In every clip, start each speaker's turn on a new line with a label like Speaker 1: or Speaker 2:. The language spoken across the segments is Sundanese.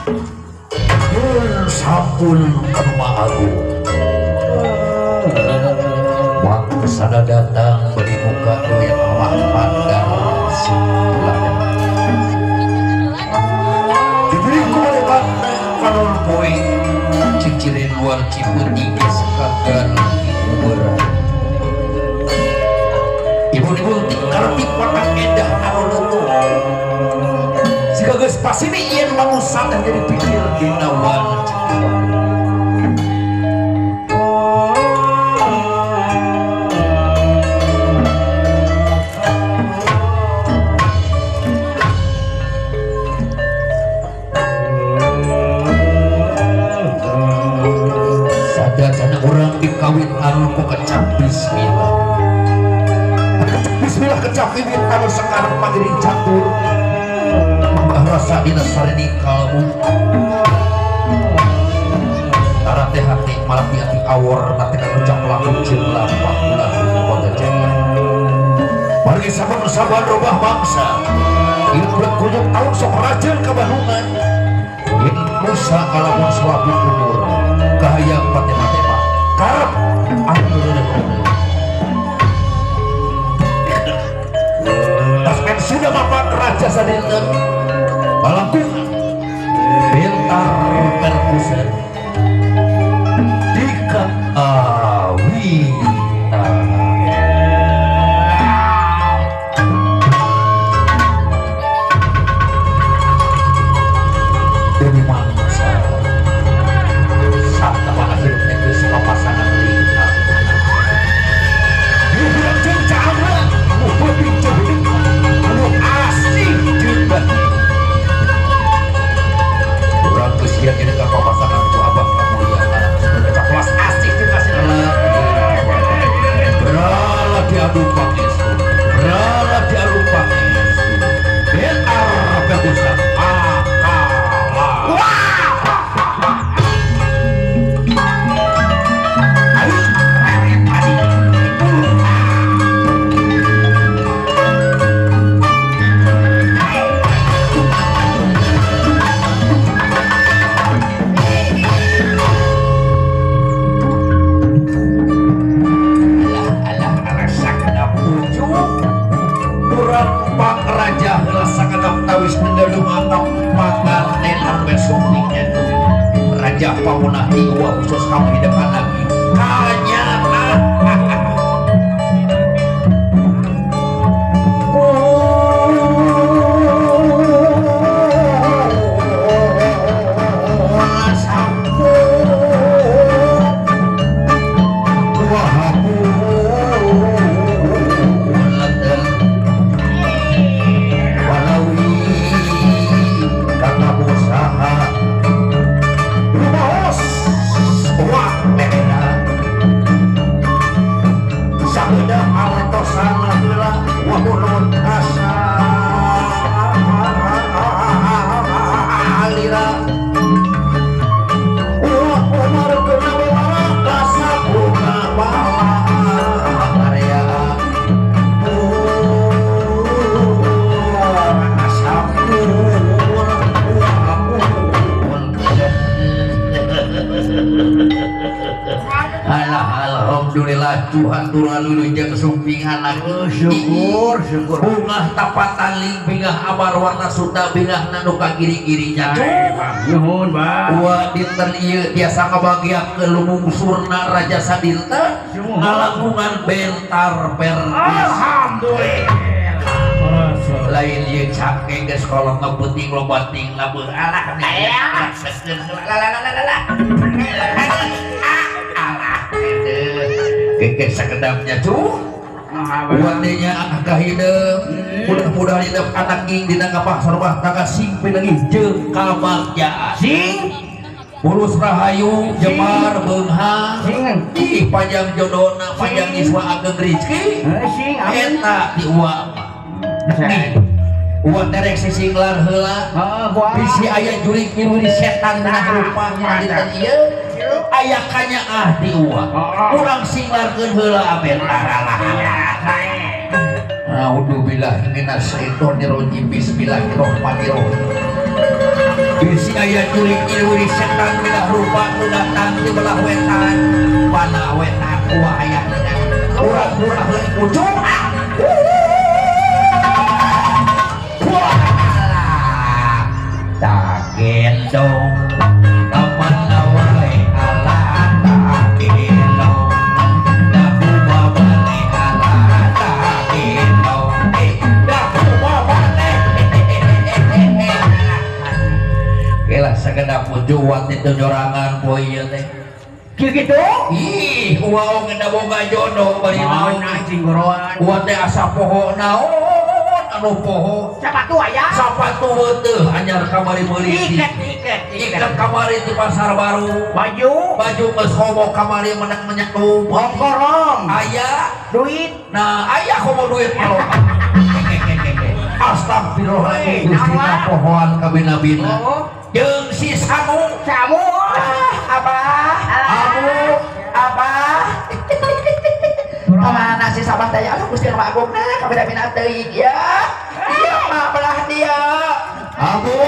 Speaker 1: Yun sampun kanu agung. Mangsana datang beri muka duit awak pandang silada. Diberi kualitas kalon poe cicirin luar Cipeuting geus kagar dikuber. Ibu-ibu kartik watak endah anu lutuh. Siga geus pasini yen manusa teh jadi pikir dina wan Sadajana urang dikawin anu ku kecap bismillah. Bismillah kecap wiwit anu sekarang pangiring catur. Mambah rasa dina sareni kalbu. Tarate hati malah hati awor nate kagucap laku jeung lapah ulah boga jaya. Margi saban-saban robah bangsa. Ieu budak tahun sok rajin ka Bandungan. Yen Musa kalamun selaku umur kahayang patema-tema karep anu reuneuh. Tas sudah mapan raja sadinten balangkungan bentar perkusen dika awita demi mangsa sabta mana hidup geus papasangan lingkar hiburan jeung caangna nu peuting jeung anu asih jeung batin urang geus sia dina ka papasangan ku abah kamuliaan caplas asih jeung asih berala diadu pangestu berala diadu pangestu bentar bagusan akala ayo reret tadi. Alah alah alah sakedap ujung urang pangraja heula sakedap tawis nendalunga pangaten anu besok nya raja pamunah ti uwa khusus kamu hidepan lagi kanyana. Alhamdulillah Tuhan turun sumping anak
Speaker 2: syukur syukur
Speaker 1: bungah tapatali bingah amar warna Sunda bingah nanu kagiri-girinya
Speaker 2: nuhun Bah
Speaker 1: dua dinten ieu tiasa kabagiakeun lumungsurna raja sadinten ngalangkungan bentar perkis
Speaker 2: alhamdulillah
Speaker 1: lain ieu cake geus kolot penting loba ting labuh alah alah geus sakedapnya cuh buatnya anak kahideung mudah-mudahan hidup anak ing dina kapah sarwah tangga sing pinanggih jeung kabagjaan
Speaker 2: sing
Speaker 1: mulus rahayu jemar beunghar
Speaker 2: sing
Speaker 1: ih panjang jodona panjang yuswa ageng rezeki
Speaker 2: sing amin
Speaker 1: eta di uwa mah nih uwa terek sisinglar heula
Speaker 2: heeh gua
Speaker 1: bisi aya jurik miruri setan dina rupanya dinten ieu aya kanyaah di uwa urang singlarkeun heula aben aralah. A'udzubillahi minasyaitonirrajim. Bismillahirrahmanirrahim. Bisi aya jurik ilwiri setan belah rupa nu datang di belah wetan. Pana wetan kuah aya dengan urang-urang ujung. Wah, tak gendong kapan awale ala tak gendong daku babale ala tak gendong daku babale. Kela sakedap juwat itu nyorangan poe ieu teh.
Speaker 2: Kieu kitu?
Speaker 1: Ih, uang ngena boga jodoh bari naon
Speaker 2: Mana cinggoroan?
Speaker 1: Uang teh asa poho naon anu poho.
Speaker 2: Sapatu aya?
Speaker 1: Sapatu heuteuh anyar kamari meuli.
Speaker 2: Iket iket
Speaker 1: iket kamari di pasar baru.
Speaker 2: Baju
Speaker 1: baju geus homo kamari menang menyetu.
Speaker 2: Hongkorong.
Speaker 1: Aya
Speaker 2: duit.
Speaker 1: Nah, aya homo duit mah. Astagfirullahaladzim, Gusti pohoan kabina-bina. Jeung si Samu.
Speaker 2: Samu.
Speaker 3: Abah,
Speaker 1: Amu,
Speaker 3: abah. Kamana si Sabah teh anu Gusti Nu Agungna kabina-bina teuing ya. Ieu mah belah dia.
Speaker 1: Amu,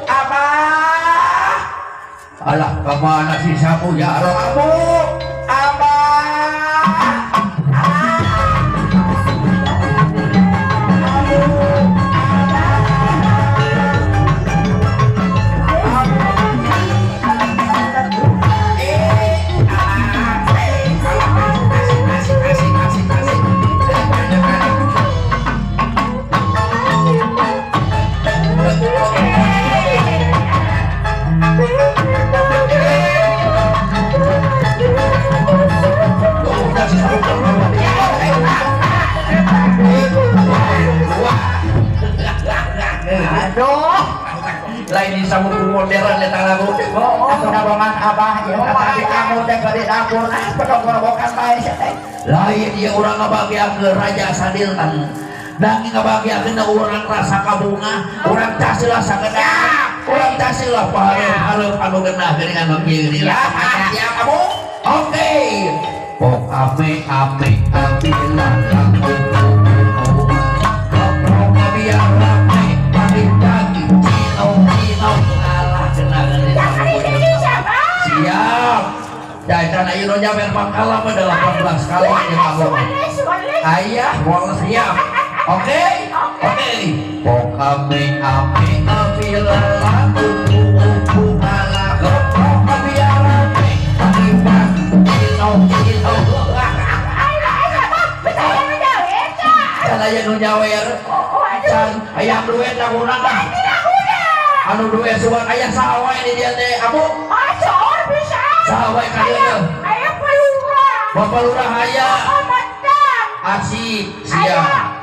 Speaker 3: Abah.
Speaker 1: Alah, kamana si Samu ya Allah.
Speaker 3: Amu, abah. Aduh,
Speaker 1: Lain di samu modern eta lagu.
Speaker 3: Oh, udah abah ya tadi kamu teh ke dapur ah pedog-gorobokan bae sia teh.
Speaker 1: Lain ieu urang ngabagiakeun Raja Sadiltan. Nanging ngabagiakeun urang rasa kabunga, urang taseulah sakedah, urang taseulah pahareup-hareup anu geunah geuningan nu kieu geuning. Siap kamu? Oke. Pok ame ame abilah kamu. Koprok biar rame pagi-pagi cino cino alah geunah geuning. Siap. Dan karena ieu nyawer pangkalan mah 18 kali jeung kamu. Ayah boleh siap. Oke? Oke. Pok ame ame abilah laku ku ala koprok biar rame pagi-pagi cino cino. Can aya nu nyawer. Can aya duit laguna mah. Anu duit sugan aya saha wae di dieu teh abu. Saha wae ka dieu teh. Bapak Lurah aya. Asik siap.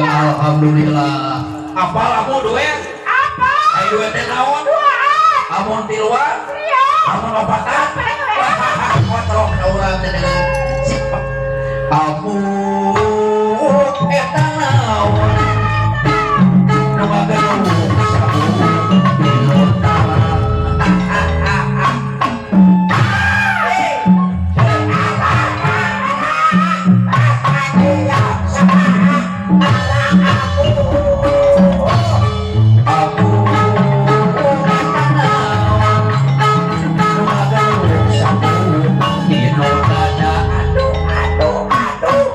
Speaker 1: Alhamdulillah. Apal abu duit? Aya duit teh naon? Amun tiluan? Amun opatan? Kotrok ka urang teh sip. Abu eta naon? Nu ngageluh sabu pilota. Abu eta naon? Nu ngageluh sabu pilota. Aduh aduh aduh.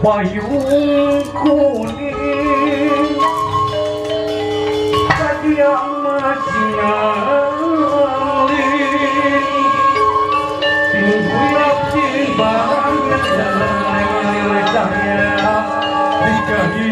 Speaker 2: Payung kuning Kadia masinalin Tingguyap timbangan Cahaya di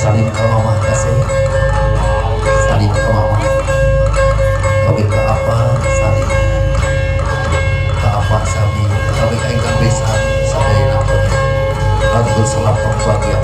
Speaker 1: Salim ka mama kasih. Salim ka mama. Kawin ka apa salim. Ka apa sami. Kawin ka ingkang besan sadayana po. Bantu sa lapang bagya.